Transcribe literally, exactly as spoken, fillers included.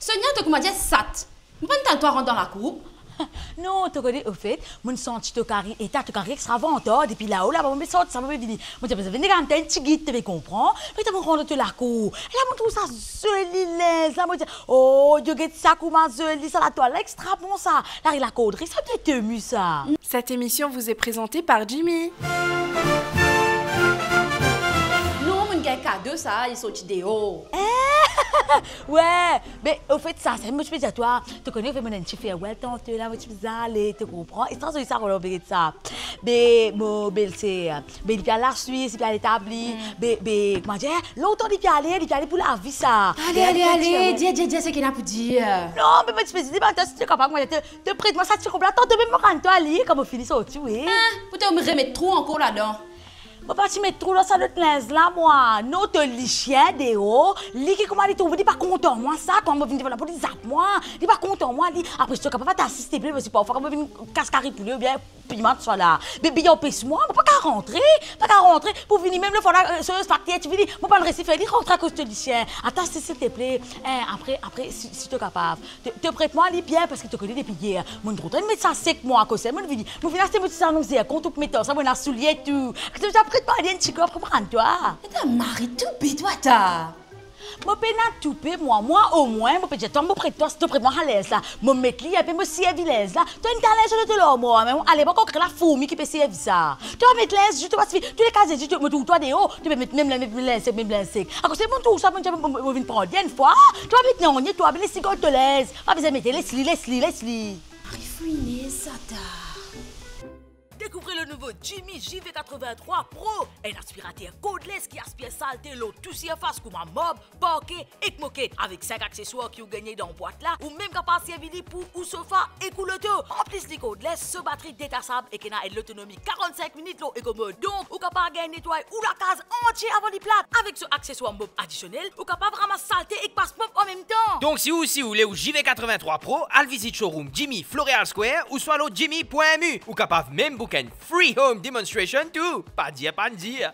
Tonya, to koumadir sat. Mo pa'nn tann twa rant dan lakour. Non, to kone, ofet, mo'nn santi to kari eta, to kari extra vantar, depi lao la, mo pe sorti sa, mo pe vini. Mo dir, mo bizin vinn gagn enn tigit, to pe konpran. Me mo rant dan to lakour. E la, mo trouv sa zoli linz la, mo dir, oh, Dio, get sa kouma zoli, sa latwal la extra bon sa. La, la kordri sa, bien temi sa. Cette émission vous est présentée par Jimmy. Non, mo'nn gagn kado sa, li sorti deor. Eh, we, be, ofet sa, sa mo ti pe dir twa, to kone, ofet, mo'nn fer farewell tanto la, mo ti bizin ale, to konpran. E sa, zoli sa, Roland, be, get sa. Be, mo belser, be, li pe al Laswis, li pe al etabli, be, be, koumadir, lontan li pe ale, li pe ale pou lavi sa. Ale, ale, ale, dir, dir, dir seki ena pou dir. Non, be, mo ti pe dir, be, atann, si to kapav, mo, to, to pret mwa sa ti rob la, tanto mem mo rann twa li, kan mo fini sorti, wi. Ah, pou to remet trou ankor ladan. Mo pa ti met trou dan sa lot linz la, mwa. Non, to lisien deor, li ki kouma li trouve, li pa kontan mwa sa, kouma mo vinn devan la pou li zap mwa, li pa kontan mwa, li, apre, si to kapav atann, silteple, parski parfwa, kan mo vinn kas kari poule oubien piman, tousala, be, be, anpes mwa, mo pa kapav rantre, pa kapav rantre, pou vini mem lefwa la, eh, so, so faktir ti vini, mo pa'nn resi fer li rantre akoz to lisien. Atann, si, silteple, eh, apre, apre, si, si to kapav, to, to pret mwa li bien, parski to kone depi yer, mo'nn trouv twa met sa sek mwa, akoz sa, mo'nn vini, mo vinn aste mo ti sann zirkon, tou pou met dan sa, mo ena soulie tou. To, to pret mwa li enn tigit, apre mo rann twa. Eta mari toupe twa ta. Mo pena toupe mwa, mwa omwin, mo pe dir twa, mo pret twa, si to pret mwa sa linz la, mo met li, epi mo servi linz la. To ena linz dan to larmwar, me ale, mo ankor kre lafourmi ki pe servi sa. To met linz, zis to pa sifi, touleka zis to, mo trouv twa deor, to pe met mem linz, mem linz sek, mem linz sek. Akoz mo trouv sa, mo, mo, mo vinn pran li enn fwa, to pa met nanye, to pa les li gard to linz. Pa bizin mete, les li, les li, les li. Mari fouine sa ta. Découvrez le nouveau Jimmy J V quatre-vingt-trois Pro, un aspirateur cordless qui aspire saleté lor tou sirfas kouma mob, parke ek moket. Avek sink akseswar ki ou gagne dan bwat la, ou mem kapav servi li pou ou sofa ek ou loto. Anplis li cordless, so batri detasab ek ena enn lotonomi karant-sink minit lor Eco Mode. Donk, ou kapav gagn netway ou lakaz antie avan li plat. Avek so akseswar mob adisionel, ou kapav ramas saleté ek pas prop an mem tan. Donk, si ou osi ou le ou J V quatre-vingt-trois Pro, al vizit showroom Jimmy Floreal Square ouswa lor jimmy point M U. Ou kapav mem book enn free home demonstration tou. Pa dir pa'nn dir.